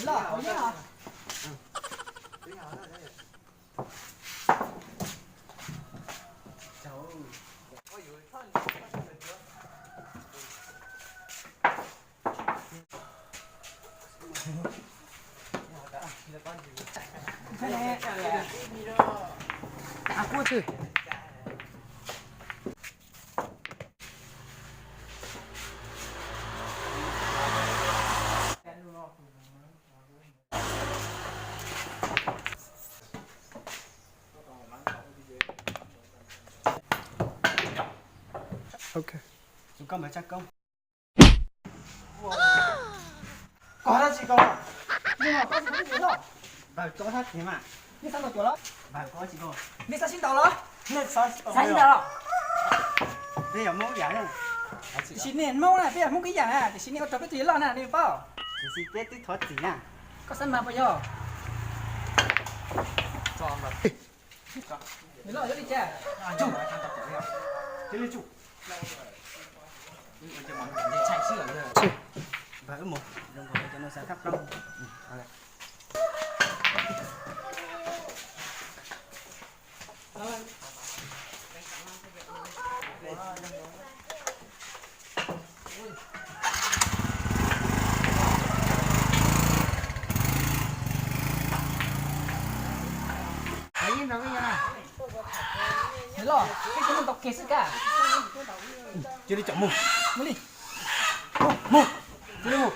Los, los. Ok. Koj dab tsi koj? Koj tsis koj tsis loj. Npawg koj thab kev mas. Nej xav ntaus cuam los? Npawg koj tsis koj. Nej xav sib ntaus los? Nej xav sib ntaus los? Peb yog Hmoob ib yam na. Tiam sis nej Hmoob na, peb yog Hmoob ib yam na, tiam sis nej ua rau peb tug yuav loj na, nej paub. Tiam sis peb twb thov txim na. Koj xav mas puas yog? Yuav loj yuav li cas? Tsuj. Cia li tsuj. Npawg wb mus, zoo nkaus cov no xav thab plaub. Los, peb tsis mus ntaus kiag xwb ka. Cia li caum mus. Mus li. Mus, mus. Cia li mus.